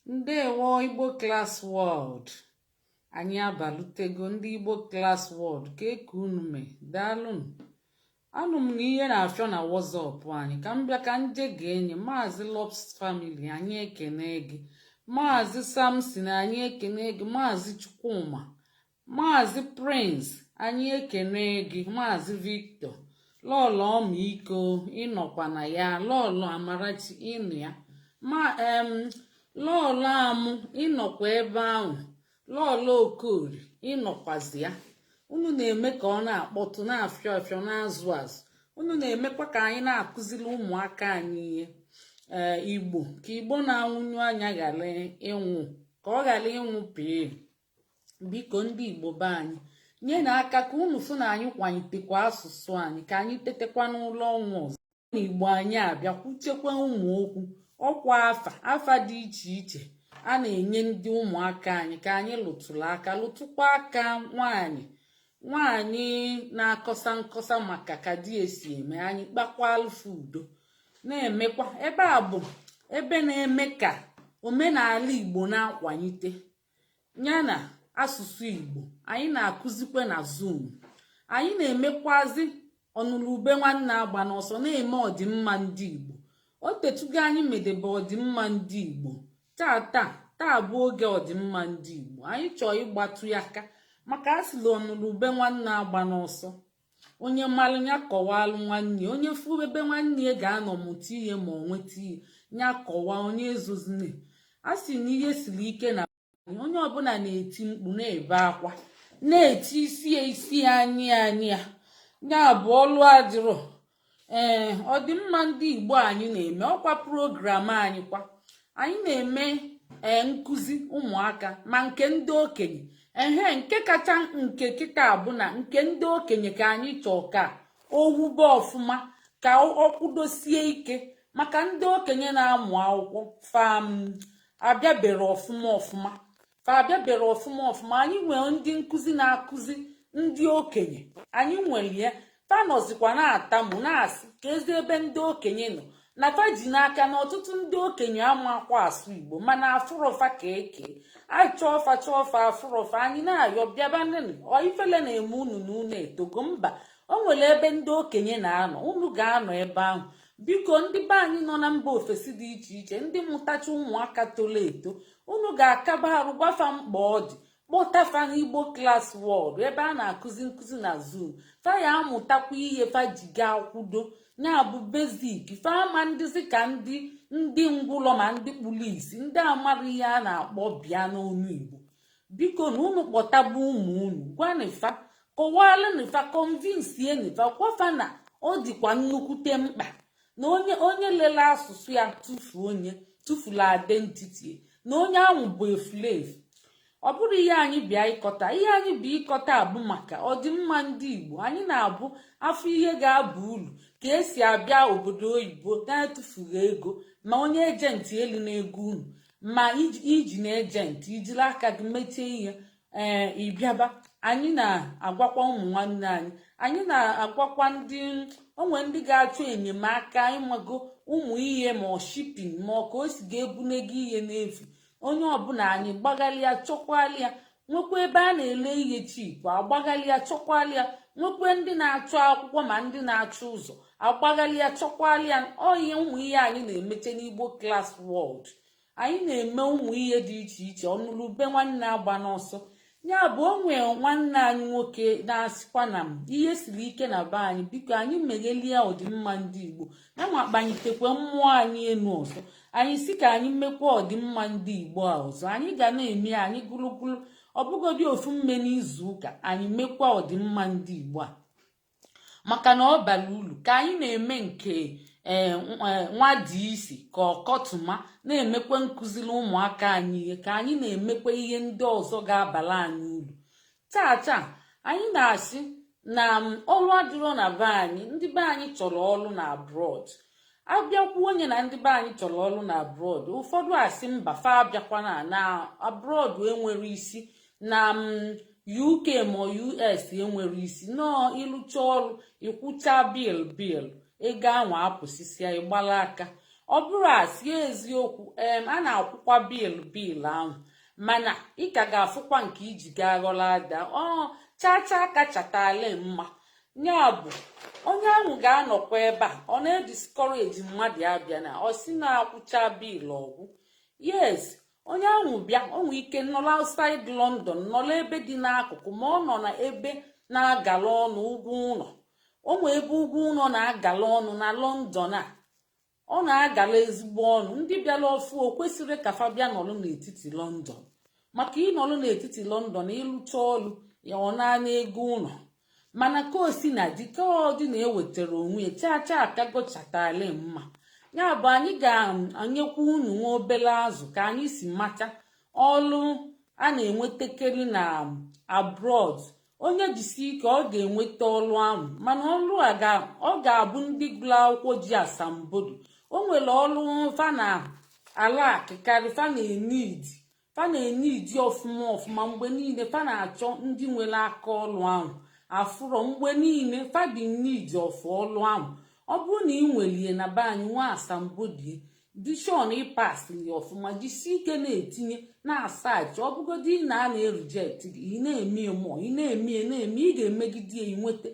Ndewo, Igbo Class World. Anyị abalutego, ndị Igbo Class World. Ka eke unu mee? Daalụnụ. Anụ m na ihe na-afịọ na WhatsApp anyị. Ka m bịa ka nje ga-enye Maazị Lobs Family. Anyị ekene gị. Maazị Samson, anyị ekene gị. Maazị Chukwuma, Maazị Prince, anyị ekene gị. Maazị Victor, Lọlọ Ọmịiko, ịnọkwa na ya. Lọlọ Amarachi, ịnụ ya. Ma Lọlọ Amụ, ịnọkwa ebe ahụ. Lọlọ Okori, ịnọkwazi ya. Unu na-eme ka ọ na-akpọtụ, na-afịọ afịọ, na-azụ azụ. Unu na-emekwa ka anyị na-akụziri ụmụaka anyị ihe, ee, Igbo, ka Igbo na-anwụnyu anya ghara ịnwụ, ka ọ ghara ịnwụ pịị. Biko, ndị Igbo be anyị, nye na aka ka unu fụ na anyị kwalitekwa asụsụ anyị, ka anyị tetekwa n'ụlọ ọnwụ ọzọ na Igbo anyị abịa kwuchekwa ụmụ okwu ọkwa afa afa dị iche iche a na-enye ndị ụmụaka anyị, ka anyị lụtụrụ aka, lụtụkwa aka. Nwanyị nwanyị na-akọsa nkọsa maka ka di esi eme, anyị kpakwa alụfụ udo na-emekwa. Ebe a bụ ebe na-eme ka omenala Igbo na-akwalite ya na asụsụ Igbo. Anyị na-akụzikwa na Zoom. Anyị na-emekwazi ọnụlube nwanne agba n'ọsọ, na-eme ọdịmma ndị Igbo. O tetugo anyị medebe ọdịmma ndị Igbo. Taa taa taa bụ oge ọdịmma ndị Igbo. Anyị chọọ ịgbatụ ya aka, maka asịla ọnụlube nwanne agba n'ọsọ. Onye malụ ya kọwalụ nwanne ya. Onye fụ ebe nwanne ya ga-anọ mụta ihe ma ọ nweta ihe, ya kọwaa. Onye ezozine a sị na ihe siri ike na onye ọbụla na-eti mkpu, na-ebe akwa, na-eti isi ya isi anyị anyị ya. Ya bụ ọlụ adịrọ. Ee, ọdịmma ndị Igbo anyị na-eme ọkwa program anyị kwa. Anyị na-eme, ee, nkụzi ụmụaka ma nke ndị okenye. Ehe, nke kacha nke kịta bụ na nke ndị okenye ka anyị chọọ ka o wube ọfụma, ka ọ kwudosie ike, maka ndị okenye na-amụ akwụkwọ fam abịabere ọfụma ọfụma, fa abịabere ọfụma ọfụma. Anyị nwere ndị nkụzi na-akụzi ndị okenye. Anyị nwere ya. Fa nọzikwa na-atamu, na-asị ka ezi ebe ndị okenye nọ na fa ji n'aka na ọtụtụ ndị okenye amakwa asụ Igbo, mana afụrọfa ka eke achọọfa chọọfa afụrọfa. Anyị na-ayọ, bịaba nịnị. Ọ ifele na-eme unu na unu etogo mba. O nwere ebe ndị okenye na-anọ, unu ga-anọ ebe ahụ. Biko, ndị be anyị nọ na mba ofesi dị iche iche, ndị mụtacha ụmụaka toro eto, unu ga-akaba arụ gwafa mkpa ọ dị, kpọtafa n'Igbo Class World, ebe a na-akụzi nkụzi na Zoom. Fa ya amụtakwa ihe fa ji gaa kwudo ya bụ basic. Fa ama ndịzi ka ndị ngwụlọ ma ndị kpuru isi, ndị amara ihe a na-akpọ bịa n'onu Igbo. Biko, na unu kpọtaba ụmụ unu, gwanịfa, kọwalụnịfa, convince nịfa, kwafa na ọ dịkwa nnukwute mkpa na onye lele asụsụ ya tụfuo, onye tụfuru identity, na onye ahụ bụ efulefu. Ọ bụrụ ihe anyị bịa ịkọta, ihe anyị bụ ịkọta abụ maka ọdịmma ndị Igbo. Anyị na-abụ afọ ihe ga-aba uru ka esi abịa obodo oyibo na-etufughị ego, ma onye agent elu na-ego unu, ma iji na agent ijiri aka gị mechie ihe. Ee, ịbịaba, anyị na-agwakwa ụmụ nwanne anyị, anyị na-agwakwa ndị onwe ndị ga-achọ enyemaka ịmago ụmụ ihe, ma ọ shipping, ma ọ ka o si ga-ebunye gị ihe n'efu. Onye ọbụla, anyị gbaghalịa chọkwalịa, nwekwa ebe a na-ele ihe cheap, agbaghalịa chọkwalịa, nwekwa ndị na-achọ akwụkwọ ma ndị na-achọ ụzọ, agbaghalịa chọkwalịa. Ọ ihe ụmụ ihe anyị na-emeche n'Igbo Class World. Anyị na-eme ụmụ ihe dị iche iche. Ọnụlube nwanne agba n'ọsọ. Ya bụ, o nwee nwanne anyị nwoke na-asịkwa na m ihe siri ike na be anyị. Biko, anyị meghelie ọdịmma ndị Igbo ya ma kpanyitekwa mmụọ anyị enu ọzọ. Anyị si ka anyị mekwa ọdịmma ndị Igbo a ọzọ. Anyị ga na-eme ya, anyị gụrụgụrụ ọbụgodi ofu mme n'izu ụka, anyị mekwa ọdịmma ndị Igbo a, maka na ọ bara uru ka anyị na-eme nke ee nwa dị isi ka ọkọtụma na-emekwa nkụziri ụmụaka anyị ihe, ka anyị na-emekwa ihe ndị ọzọ ga-abara anyị uru. Taa taa, anyị na-asị na ọrụ adịrọ na be anyị. Ndị be anyị chọrọ ọrụ na abroad. Abịakwu onye na ndị be anyị chọrọ ọrụ na abroad, ụfọdụ asị mba, fa abịakwana na abroad, enwere isi na UK ma US enwere isi nọọ. Ịlụcha ọrụ, ịkwụcha bill, ego ahụ apụsịsịa, ịgbala aka. Ọ bụrụ asị eziokwu, a na-akwụkwa bill ahụ, mana ị ka ga-afụkwa nke iji gaa ghọrọ ada. Ọ chacha kachatale mma. Ya bụ, onye ahụ ga-anọkwa ebe a, ọ na-ediscourage mmadụ abịa na ọ si na-akwụcha bill ọgwụ. Yes, onye ahụ bịa, o nwee ike nọrọ outside London, nọrọ ebe dị n'akụkụ, ma ọ nọ na ebe na-agala ọnụ ụgwọ ụlọ. O nwee ebe ụgwọ ụlọ na-agala ọnụ na London a, ọ na-agala ezigbo ọnụ. Ndị bịara ọfụ, o kwesịrị ka fa bịa nọrọ n'etiti London, maka ịnọrọ n'etiti London, ịlụcha ọlụ ya, ọ na-ana ego ụlọ. Mana ka o si na dị, ka ọ dị na-ewetara onwe ya, chaa chaa akagochatala mma. Ya bụ, anyị ga-anyekwa unu nwa obere azụ ka anyị si mata ọlụ a na-enwetakeri na abroad. Onye jisi ike, ọ ga-enweta ọlụ ahụ, mana ọlụ a ọ ga-abụ ndị gụrụ akwụkwọ ji asambodo. O nwere ọlụ fa na ala akịkarị, fa na-enidi ọfụma ọfụma mgbe niile. Fa na-achọ ndị nwere aka ọlụ ahụ afụrọ mgbe niile. Fa dị need of ọlụ ahụ. Ọ bụrụ na ị nwelie na be anyị nwa asambodo dishon, ịpasịrị ọfụma, jisie ike na-etinye na-asaachị. Ọ bụgodị na a na-ereject gị, ị na-eme mụọ, ị na-eme, na-eme, ị ga-emegide ya, inweta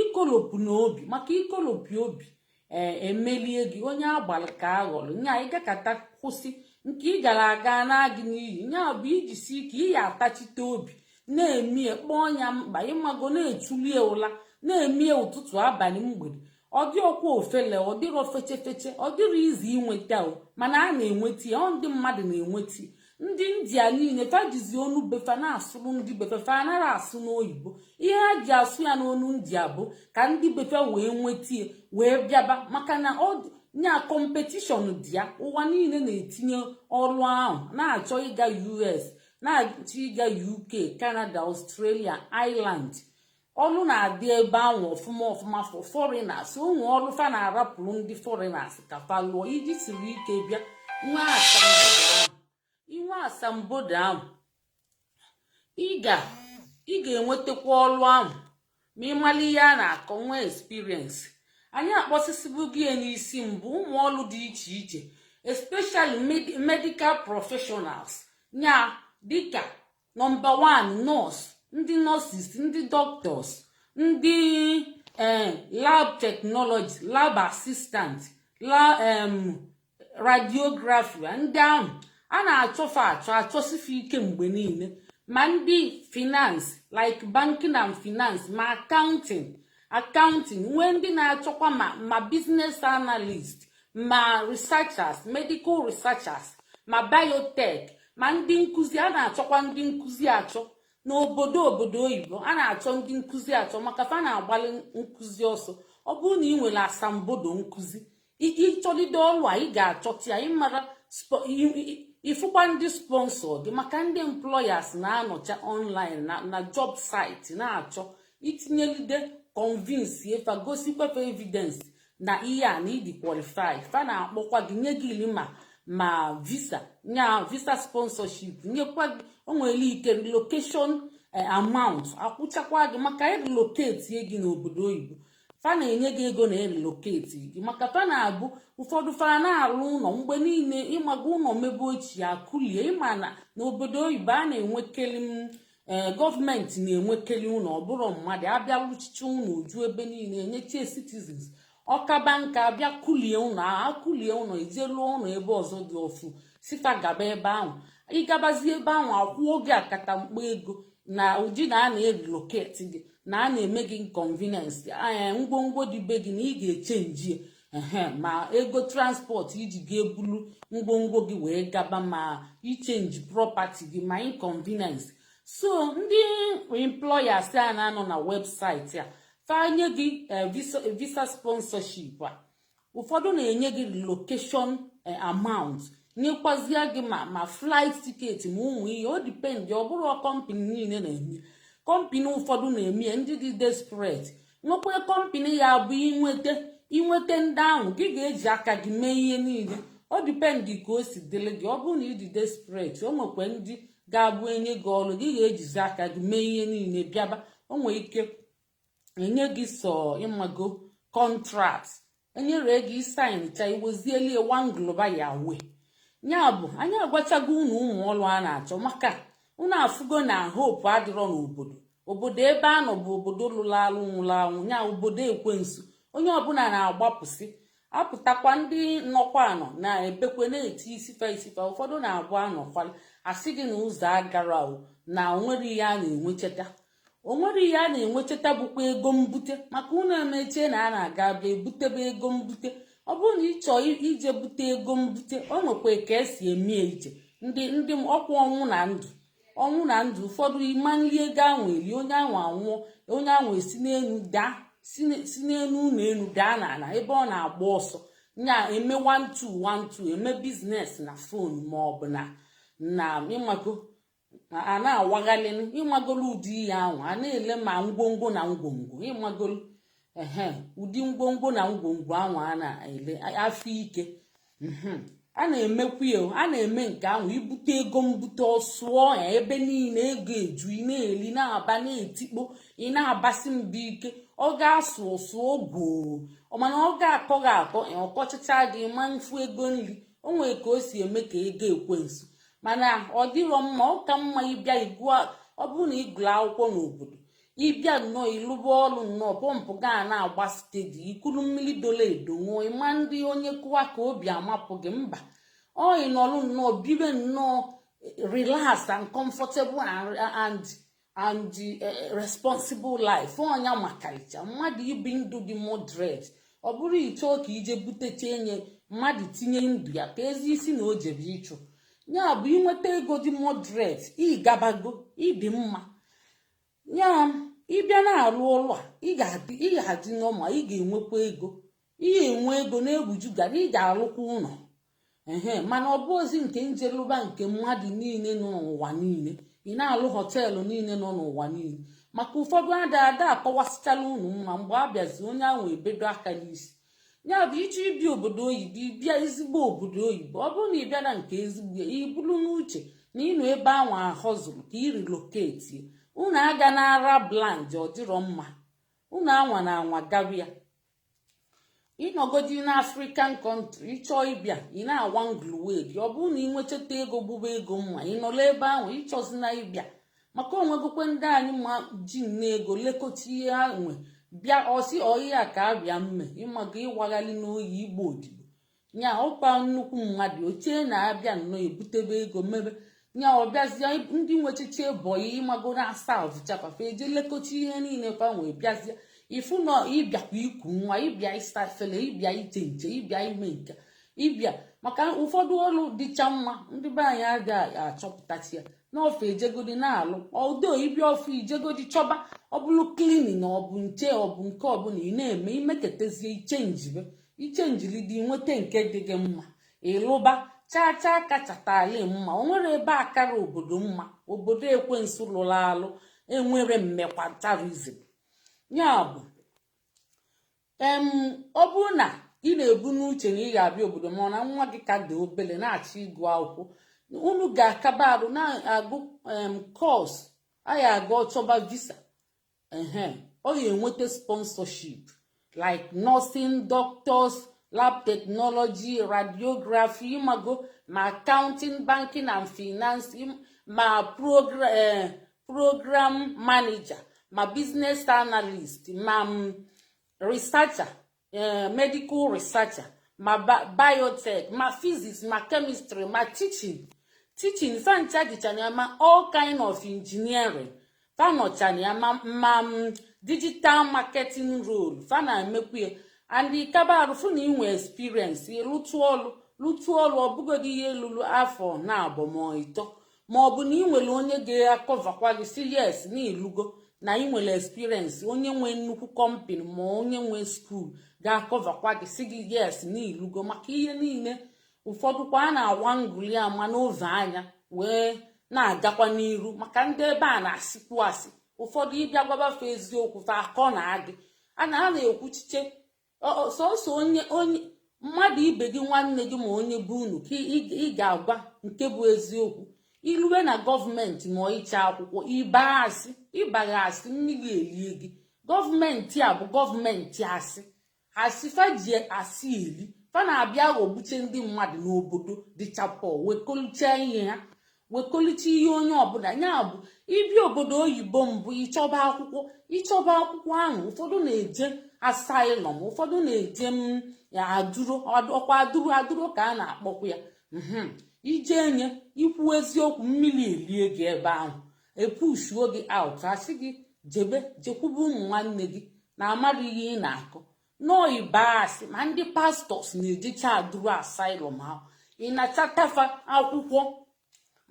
ikolopụ n'obi, maka ikolopụ obi ee emelie gị. Onye agbara ka aghọrọ nya, ịgakata kwụsị nke ị gara aga na gị n'iyi. Nya bụ, ijisi ike, ị ya atachite obi, na-emie, kpọọ ya mkpa, ịmago, na-echulie ụla, na-emie ụtụtụ, abalị, mgbede. Ọ dị ọkwa ofele, ọ dịrọ feche feche, ọ dịrọ izi inweta o, mana a na-enweta ya. Ọ ndị mmadụ na-enweta. Ndị India niile, fa jizi onu befa na-asụrụ ndị befe. Fa anaghị asụ n'oyibo. Ihe ha ji asụ ya n'onu India bụ ka ndị befe wee nweta ya wee bịaba, maka na ọ nya competition dị ya. Ụwa niile na-etinye ọrụ ahụ, na-achọ ịga US, na-achọ ịga UK, Canada, Australia, Ireland. Ọrụ na-adị ebe ahụ ọfụma ọfụma for foreigners. Ụmụ ọrụ fa na-arapụrụ ndị foreigners ka fa lụọ. Iji siri ike bịa nwe asambodo ahụ, inwe asambodo ahụ, ị ga-enwetakwa ọrụ ahụ ma ị mara ihe a na-akọ, nwee experience. Anyị akpọsịsịbụ gị ya n'isi mbụ, ụmụ ọrụ dị iche iche, especially medical professionals, nya dịka number 1 nurse, ndị nurses, ndị doctors, ndị lab technology, lab assistant, la radiography. Ndị ahụ a na-achọfe achọ, achọsife ike mgbe niile. Ma ndị finance, like banking and finance, ma accounting, nwee ndị na-achọkwa, ma business analyst, ma researchers, medical researchers, ma biotech, ma ndị nkụzi. A na-achọkwa ndị nkụzi achọ n'obodo obodo oyibo. A na-achọ ndị nkụzi achọ, maka fa na-agbalị nkụzi ọsọ. Ọ bụrụ na ị nwere asambodo nkụzi, ịchọlide ọrụ a, ị ga-achọta ya. Ịmara ịfụkwa ndị sponsor gị, maka ndị employers na-anọcha online na job site na-achọ. Itinyelide, convince efa, gosikwafa evidence na ihe a na ịdị qualify, fa na-akpọkwa gị, nye gị ma visa, nya visa sponsorship, nyekwa gị. O nwere ike relocation amount akwụchakwa gị maka relocate gị n'obodo oyibo. Fa na-enye gị ego na relocate gị, maka fa na-abụ ụfọdụ fa na-alụ ụlọ mgbe niile. Ịmaga ụlọ mebe ochie, akụlie. Ịma na n'obodo oyibo a na-enwekeli ee, gọọmenti na-enwekeli ụlọ. Ọ bụrụ mmadụ abịa lụchicha ụlọ, oju ebe niile, enyechie citizens. Ọkaba nka, abịa kulie ụlọ ahụ, akụlie ụlọ, eje lụọ ụlọ ebe ọzọ dị ọfụ, sifa gaba ebe ahụ. Ịgabazi ebe ahụ, akwụọ gị akata mkpa ego na ụdị na a na-erelocate gị, na a na-eme gị inconvenience, ngwongwo dị be gị na ị ga-echange ehe, ma ego transport iji ga-ebulu ngwongwo gị wee gaba, ma ichange property gị, ma inconvenience. So ndị employers a na-anọ na website a, fanye gị visa sponsorship a, ụfọdụ na-enye gị relocation amount, nyekwazie gị ma flight ticket, ma ụmụ ihe. O depend, ọ bụrụ company niile na-eme. Company ụfọdụ na-eme, ndị dị desperate. Nwekwa company ya bụ inweta ndị ahụ, gị ga-eji aka gị mee ihe niile. O depend ka o si dịrị gị. Ọ bụrụ na ị dị desperate, o nwekwa ndị ga-abụ enye gị ọrụ, gị ga-ejizi aka gị mee ihe niile bịaba. O nwee ike enye gị sọ, ịmago, contract. Enyere gị isainicha, iwezielie one global ya wee ya bụ anyị agwachago unu ụmụ ọrụ a na-achọ, maka unu afụgo na hope adịrọ n'obodo. Obodo ebe a nọ bụ obodo lụrụ alụ, nwụrụ anwụ, ya obodo ekwensu. Onye ọbụla na-agbapụsị apụtakwa. Ndị nọkwa anọ na-ebekwe, na-eti isifa isifa. Ụfọdụ na-abụ anọkwala, asị gị na ụzọ agara o na onwere ihe a na-enwecheta, onwere ihe a na-enwecheta, bụkwa ego mbute. Maka unu emechie na a na-aga abịa ebutebe ego mbute. Ọ bụrụ na ị chọọ ije bute ego mbute, o nwekwa ka esi eme iche. Ndị ọkwa ọnwụ na ndụ, ọnwụ na ndụ. Ụfọdụ ịma nri ego ahụ eli, onye ahụ anwụọ, onye ahụ esi n'elu daa, si n'elu ụlọ elu daa n'ala ebe ọ na-agba ọsọ nya eme 1212, eme business na phone ma ọ bụ na ịmago a na-awaghalị, ịmagolu ụdị ihe ahụ a na-ele, ma ngwongwo na ngwongwo, ịmagolu ehe ụdị ngwongwo na ngwongwo ahụ a na-ele afọ ike a na-emekwu ya, a na-eme nke ahụ. Ibute ego mbute, ọsụọ ya ebe niile, ego eju, ị na-eli, na-aba, na-etikpo, ị na-abasi mbọ ike. Ọ ga-asụ sụọ gwoo, mana ọ ga-akọ gị akọ, ọkọchịcha gị ma mfu ego nri. O nwere ka o si eme ka ego ekwensu, mana ọ dịrọ mma. Ọ ka mma ịbịa ịgụọ. Ọ bụrụ na ị gụrụ akwụkwọ n'obodo, ịbịa nnọọ, ịlụba ọrụ nnọọ, pọmpụ gaa na-agba steady, ikuru mmiri dolo edo ṅụọ, ịma ndị onye kụwa ka obi amapụ gị mba. Ọ ịnọrụ nnọọ, bibe nnọọ relax and comfortable and responsible life. Ọnya makaricha mmadụ ibi ndụ dị moderate. Ọ bụrụ ịchọọ ka ije butecha enye mmadụ, tinye ndụ ya ka ezi isi na o jebe ịchụ ya bụ inweta ego dị moderate, ịgabago ịdị mma. Ya ịbịa na-arụ ọrụ a, ị ga-adị nọma, ị ga-enwekwa ego, ị ga-enwe ego na-egbuju gara, ị ga-arụkwa ụlọ ehe. Mana ọ bụ ozi nke njelụba nke mmadụ niile nọ n'ụwa niile, ị na-alụ hotel niile nọ n'ụwa niile. Maka ụfọdụ ada ada akọwasịchala unu mma, mgbe a bịazi, onye ahụ ebedo aka n'isi. Ya bụ ịchọ ibi obodo oyibo, ịbịa ezigbo obodo oyibo. Ọ bụrụ na ị bịara nke ezigbo ya, ibulu n'uche na ịnọ ebe ahụ ahọzụrụ ka ị relocate. Unu aga na Arab land, ọ dịrọ mma. Unu anwa na anwa gabịa ịnọgodi na African country, ịchọọ ịbịa, ị na-awa ngluwedi. Ọ bụrụ na ị nwechata ego, gbube ego mma, ị nọrọ ebe ahụ, ịchọzina ịbịa. Maka onwegokwe ndị anyị ma ji nne ego lekọta ihe ha nwe bịa, ọsị ọhịa ka abịa mme ịmaga ịwaghalị n'oyi igbo odibo nya ọkpa nnukwu mmadụ ochie na-abịa nnọọ ebutebe ego mebe nya. Ọbịazie, ndị nwechiche bọyị, ịmago na asa chakwafa eje lekọta ihe niile fa nwee, bịazie ifu na ịbịakwa iku nwa, ịbịa ịsa efere, ịbịa iche nche, ịbịa ime nke ịbịa. Maka ụfọdụ ọrụ dịcha mma, ndị be anyị adịghị achọpụtachi ya n'ofe, ejegodi na-alụ ọdo ịbịa ofe, ijegodi chọba. Ọ bụrụ cleaning, ọ bụ nche, ọ bụ nke ọbụla ị na-eme, imeketazie ichenjibe, ichenjilidi, nweta nke dị gị mma, ịlụba chaa chaa kachatali mma. O nwere ebe akara obodo mma, obodo ekwensu lụrụ alụ enwere mmekwatarizm. Ya bụ ọ bụrụ na ị na-ebu n'uche na ị ga-abịa obodo, ma ọ na nwa gị ka dị obere na-achọ ịgụ akwụkwọ, unu ga-akaba arụ na-agụ course a ya aga ọchọba visa ehe, ọ ga-enweta sponsorship, like nursing, doctors, lab technology, radiography, ịmago, ma accounting, banking and finance, ma program manager, ma business analyst, ma researcher, medical researcher, ma biotech, ma physics, ma chemistry, ma teaching fancha dịchana ya, ma all kind of engineering fanọchana ya, ma digital marketing role fa na-emekwu ya. And ikaba arụ fụ na inwe experience, ịlụtụ ọlụ, lụtụ ọlụ, ọbụgodi ihe lụrụ afọ na abụ ma ịtọ, ma ọ bụ na ị nwere onye ga-akọvakwa gị, si yes, na ịlụgo, na ị nwere experience, onye nwe nnukwu company ma onye nwe school ga-akọvakwa gị, si gị yes, na ịlụgo. Maka ihe niile ụfọdụ kwa a na-awa nguli ama n'ove anya wee na-agakwa n'iru. Maka ndị ebe a na-asịkwu asị, ụfọdụ ịbịa gwabafe eziokwu, fa akọ na agị a na-ekwuchiche sọsọ onye onye mmadụ ibe gị, nwanne gị, ma onye bụ unu ka ị ga-agwa nke bụ eziokwu. Ilue na gọọmenti ma ịcha akwụkwọ ịba asị, ịbagha asị, mmiri elie gị. Gọọmenti a bụ gọọmenti asị. Asị fa ji asị eli, fa na-abịa ghọgbuche ndị mmadụ n'obodo dịcha poor, wekọlucha ihe ha, wekọlucha ihe onye ọbụla. Ya bụ, ịbịa obodo oyibo, mbụ ịchọba akwụkwọ. Ịchọba akwụkwọ ahụ, ụfọdụ na-eje asylum, ụfọdụ na-eje m ya adụro ọkwa, adụrụ adụrụ ka a na-akpọkwa ya. Ije nye ikwu eziokwu, mmiri elie gị ebe ahụ, epushuo gị out, asị gị jebe, jekwube ụmụ nwanne gị na amara ihe ị na-akọ nọọ. Ibe asị ma ndị pastors na-ejecha adụrụ asylum ahụ ịnachatafa akwụkwọ,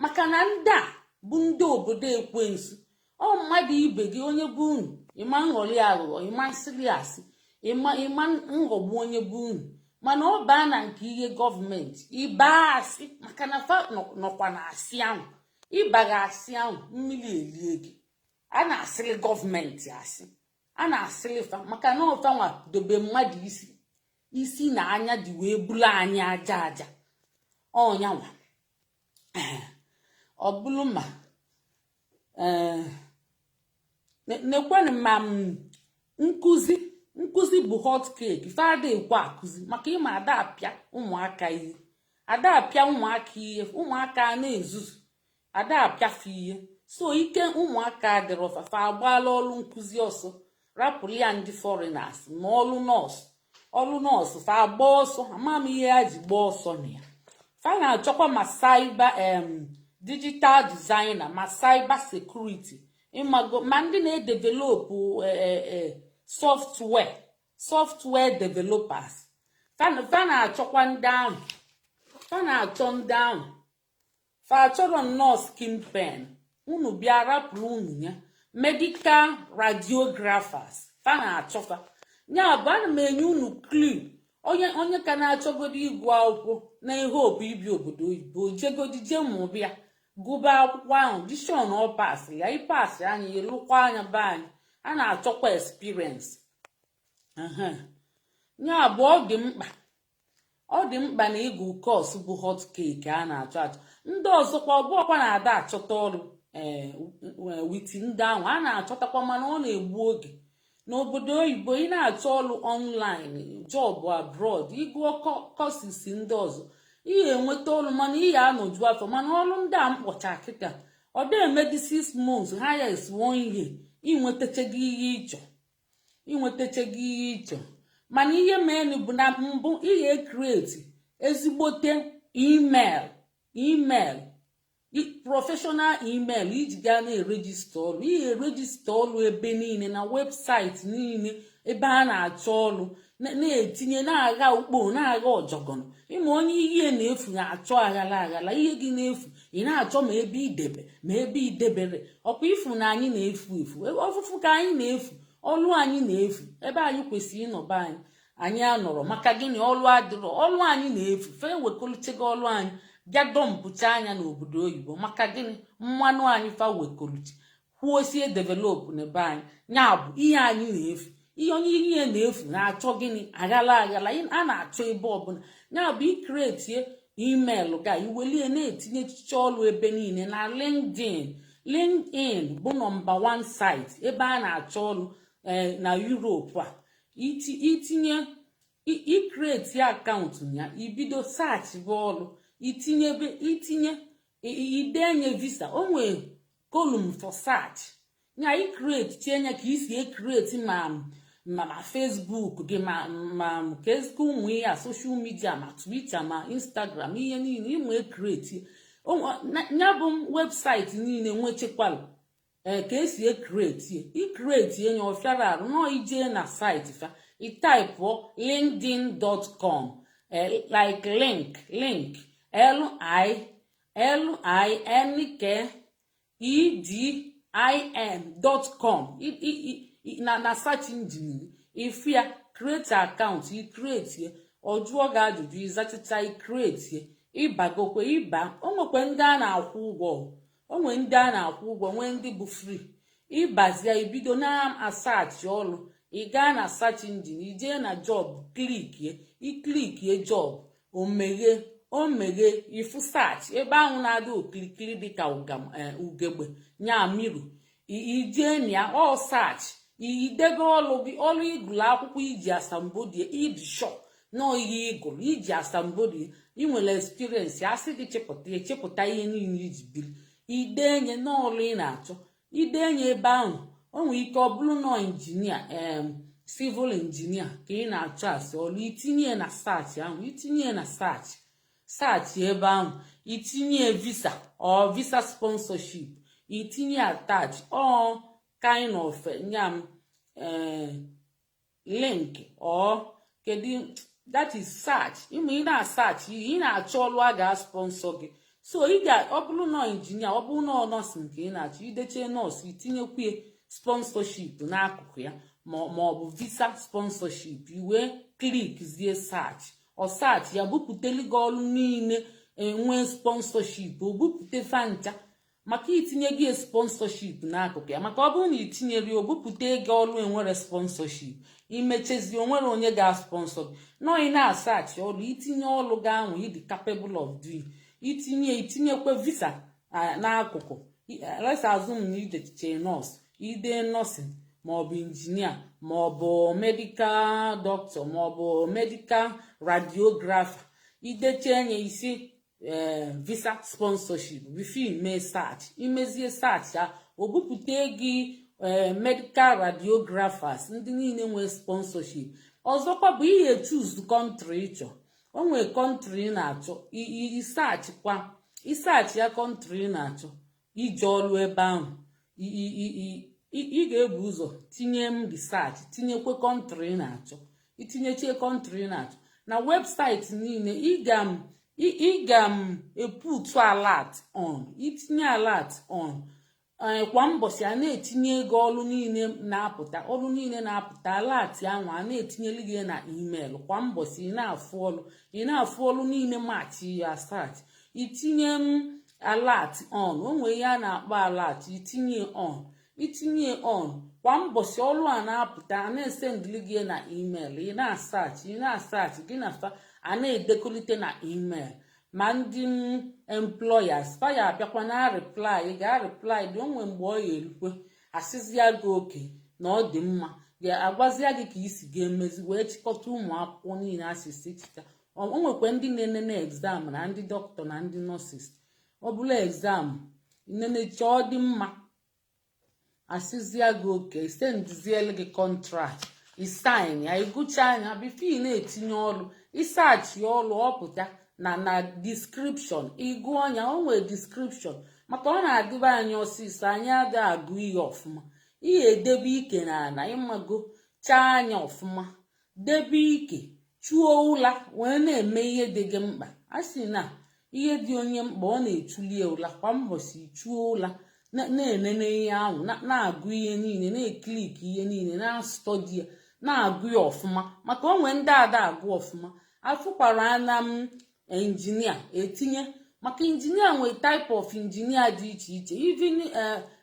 maka na ndị a bụ ndị obodo ekwensu. Ọ mmadụ ibe gị, onye bụ unu, ịma nghọrị aghụghọ, ịma nsịrị asị, ịma nghọgbu onye bụ unu, mana ọ baa na nke ihe gọọmenti, ịbaa asị, maka na fa nọkwa na asị ahụ. Ịbaga asị ahụ, mmiri elie gị. A na-asịrị gọọmenti asị, a na-asịrị fa, maka na ọfa nwa dobe mmadụ isi isi na anya dị wee bulu anyị aja aja. Ọnyanwa ọ bụrụ ma ee, nekwenụ ma m nkụzi. Nkụzi bụ hot cake. Fada ekwe akụzi maka ịma ada apịa ụmụaka ihe, ada apịa ụmụaka ihe, ụmụaka a na-ezuzu, ada apịafe ihe. So ike ụmụaka adịrọ fa, fa agbaala ọrụ nkụzi ọsọ, rapụrụ ya ndị foreigners. Ma ọrụ nọọsụ, ọrụ nọọsụ, fa agba ọsọ. Ama m ihe ha ji gbaa ọsọ na ya. Fa na-achọkwa ma cyber, digital designer, ma cyber security, ịmago, ma ndị na-edevelop software, software developers. Fa na-achọkwa ndị ahụ, fa na-achọ ndị ahụ. Fa achọrọ nnọọ skin pen unu bịa rapụrụ unu ya. Medical radiographers, fa na-achọfa. Ya bụ, ana m enye unu clue. Onye ka na-achọgodi ịgụ akwụkwọ na ihe obu ibi obodo oyibo, jegodi jee mụbịa, gụba akwụkwọ ahụ, dishon ọ pasị ya, ịpasị anya, ịlụkwa anya be anyị, a na-achọkwa experience. Ya bụ, ọ dị mkpa, ọ dị mkpa na ịgụ course bụ hot cake a na-achọ achọ. Ndị ọzọkwa, ọ bụọkwa na-ada achọta ọrụ. Ee, with ndị ahụ a na-achọtakwa, mana ọ na-egbu oge. N'obodo oyibo, ị na-achọ ọrụ online, job abroad, ịgụọ courses ndị ọzọ, ị ga-enweta ọrụ, mana ị ga-anọju afọ. Mana ọrụ ndị a mkpọcha kịta, ọ dị emedi 6 months, highest one year, inwetachago ihe ịchọ, inwetachago ihe ịchọ. Mana ihe menu bụ na mbụ, ị ga-ecreate ezigbote email, email, professional email iji gaa na-eregister ọrụ. Ị ga-eregister ọrụ ebe niile, na website niile ebe a na-achọ ọrụ, na-etinye, na-agha ukpo, na-agha ọjọgọnọ. Ịma onye ihe na-efu na-achọ aghala aghala ihe gị na-efu, ị na-achọ ma ebe idebe, ma ebe idebere ọkwa ifu na anyị na-efu efu. Ọfụfụ ka anyị na-efu, ọlụ anyị na-efu. Ebe anyị kwesịrị ịnọba, anyị anọrọ. Maka gịnị? Ọlụ adịrọ, ọlụ anyị na-efu. Fe wekọluchego ọlụ anyị, bịa dọmpụcha anya n'obodo oyibo. Maka gịnị? Mmanụ anyị fa wekọluchi, kwuosie develop n'ebe anyị. Ya bụ, ihe anyị na-efu, ihe onye ihe na-efu na-achọ gịnị? Aghala aghala a na-achọ ebe ọbụla. Ya bụ, icreatie email ga iwelie na-etinye echiche ọlụ ebe niile na LinkedIn. LinkedIn bụ number 1 site ebe a na-achọ ọlụ na Europe a. Itinye, icreate account ya, ibido search bụ ọlụ, itinyebe, itinye, idenye visa. O nwee column for search ya, icreate tinye ka isi ecreate ma Facebook gị, ma ka ezigbo ụmụ ihe a, social media, ma Twitter, ma Instagram, ihe niile ịmụ ecreate ya bụ website niile nwechekwalụ. Ee, ka esi ecreate, icreate enye ọfịara arụ nọọ. Ijee na site fa, ịtypeụọ linkedin.com, like link, link, l i l i n k e d i n.com na search engine ifu ya. Create account, icreate, ọ jụọ gị ajụjụ, ịzachacha, icreate, ịbagokwe ịba. O nwekwe ndị a na-akwụ ụgwọ, o nwee ndị a na-akwụ ụgwọ, nwee ndị bụ free. Ịbazie, ibido na-asearch ọrụ. Ị gaa na search engine, ijee na job, clickie, iclickie job, omeghe, omeghe, ifu search ebe ahụ na-adị okirikiri dịka ugegbe nya miru. Ijee na ya, ọ search. Idebe ọlụ gị, ọlụ ịgụrụ akwụkwọ, iji asambodo, ịdị sure nọọ ihe ịgụrụ, iji asambodo, ị nwere experience. Asị gị chepụta, echepụta ihe niile iji biri, idenye n'ọlụ ị na-achọ, idenye ebe ahụ. O nwere ike ọ bụrụ nọ engineer, civil engineer ka ị na-achọ asị ọlụ. Itinye na search ahụ, itinye na search ebe ahụ, itinye visa or visa sponsorship, itinye attach or kind of nyam link or kedu, that is search. Ịma ị na-asearch ihe ị na-achọ, ọlụ a ga-sponsor gị. So ị ga, ọ bụrụ na engineer, ọ bụrụ na nursing ka ị na-achọ, ideche nọọsụ, itinyekwu sponsorship n'akụkụ ya, ma ọ bụ visa sponsorship. Iwee clickzie search, ọ search ya, bupụteli gị ọlụ niile enwee sponsorship. O bupụte fancha maka itinye gị sponsorship n'akụkụ ya. Maka ọ bụrụ na itinyere ya, o bupụta ego ọlụ enwere sponsorship, imechezi onwere onye ga-sponsor gị. Nọ ị na-asearch ọlụ, itinye ọlụ gị ahụ ịdị capable of doing, itinye, itinyekwe visa n'akụkụ. Let's assume na idechiche nọọsụ, ide nursing, maọbụ engineer, maọbụ medical doctor, maọbụ medical radiographer, ideche nye isi visa sponsorship before ime search. Imezie search ya, o bupụta gị medical radiographers, ndị niile nwee sponsorship. Ọzọkwa bụ ihe choose country ịchọ. O nwee country ị na-achọ, isearch kwa, isearch ya country ị na-achọ ije ọrụ ebe ahụ. Ị ga-ebu ụzọ tinye m research, tinyekwe country ị na-achọ. Itinyechie country ị na-achọ na webụsaịtị niile, ị ga m eput alert on. Itinye alert on kwa mbọchị, a na-etinye ego ọrụ niile na-apụta, ọrụ niile na-apụta, alert ahụ a na-etinyelu gị na email kwa mbọchị. Ị na-afụ ọrụ, ị na-afụ ọrụ niile match ya search. Itinye m alert on, o nwere ihe a na-akpọ alert, itinye on. Itinye on, kwa mbọchị ọrụ a na-apụta, a na-esendịrị gị na email. Ị na-asearch, ị na-asearch, gị na fa a na-edekolite na email. Ma ndị employers fa ya abịakwa na reply, ga reply dị. Onwe mgbe ọ ya erukwe, asịzịa gị oke na ọ dị mma, ga-agwazịa gị ka isi ga-emezi wee chịkọta ụmụ akwụkwọ niile asịsị chịta. O nwekwa ndị na-enene exam, na ndị dọkịta na ndị nurses. Ọ bụla exam nenecha, ọ dị mma, asịzịa gị oke, sendizielu gị contract, isign ya, ịgụcha anya before ị na-etinye ọrụ. Isearch ọrụ, ọpụta na description, ịgụ ọnya. O nwere description, maka ọ na-adịbe anyị ọsịsọ, anyị adịghị agụ ihe ọfụma. Ihe edebe ike na ana, ịmago, chaa anya ọfụma, debe ike, chuo ụla, wee na-eme ihe dị gị mkpa. A sị na ihe dị onye mkpa, ọ na-echulie ụla. Kwa mbọchị chuo ụla, na-enene ihe ahụ, na-agụ ihe niile, na-eclick ihe niile, na-astudy ya, na-agụ ya ọfụma. Maka onwe ndị ada agụ ọfụma. Afụkwara ana m engineer etinye, maka engineer nwere type of engineer dị iche iche. Even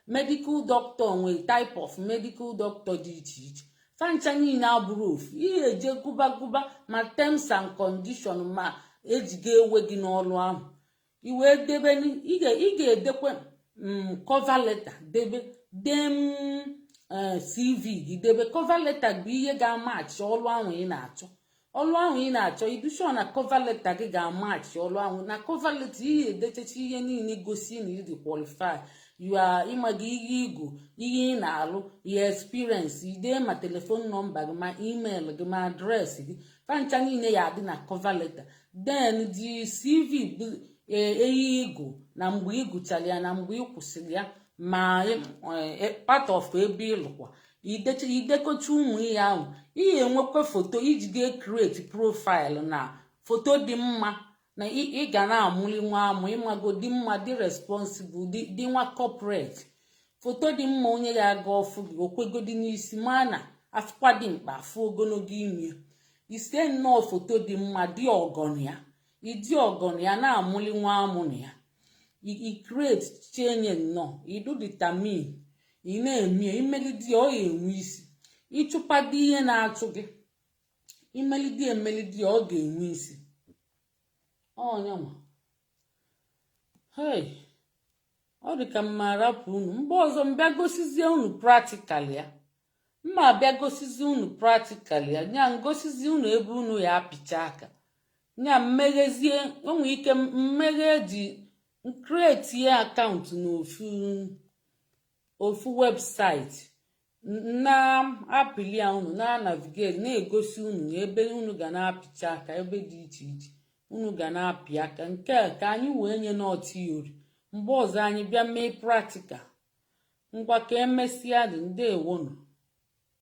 medical doctor nwere type of medical doctor dị iche iche. Fancha niile abụrụ ofu ihe. Eje gụba gụba ma terms and condition ma ejiga ewe gị n'ọrụ ahụ, iwee debe. Ị ga-edekwe cover letter, debe dem CV gị, debe cover letter bụ ihe ga-amatch ọrụ ahụ ị na-achọ. Ọrụ ahụ ị na-achọ, idushọ na cover letter gị ga-amatch ọrụ ahụ. Na cover letter, ihe edechacha ihe niile gosi na ị dị qualify, you are, ịmaga ihe ịgụ, ihe ị na-alụ, ihe experience, ide ma telephone number gị, ma email gị, ma address gị. Fancha niile ya adị na cover letter. Then the CV bụ eyi ịgụ, na mgbe ị gụchara ya, na mgbe ị kwụsịrị ya, ma part of ebe ịlụkwa. Idekocha ụmụ ihe ahụ, ihe enwekwa foto iji ga create profile, na foto dị mma, na ị ga na-amụli nwa amụ, ịmago, dị mma, dị responsible, dị nwa corporate, foto dị mma, onye ga-aga ọfụ gị okwegodi n'isi, ma na afụkwa dị mkpa, afụ ogologo imi. Ise nnọọ foto dị mma, dị ọgọnụ ya, ịdị ọgọnụ ya, na-amụli nwa amụ na ya. I create chenye nnọọ, idu determine, ị na-eme imelidi, ọ ya enwe isi. Ịchụpado ihe na-achụ gị, imelidi, emelidi, ọ ga-enwe isi. Ọnyanwa, hey, ọ dị ka mma arapụ unu. Mgbe ọzọ mbịa gosizie unu practical ya. Mma abịa gosizi unu practically ya, nya ngosizi unu ebe unu ya apịcha aka, nya mmeghezie. Onwe ike mmeghe ji create account n'ofu ofu website na-apịli ya, unu na-navigate, na-egosi unu na ebe unu ga na-apịcha aka, ebe dị iche iche unu ga na-apị aka. Nke a ka anyị wee nye nọ theory. Mgbe ọzọ anyị bịa mee practical. Ngwa, ka emesịa. Dị ndewonu.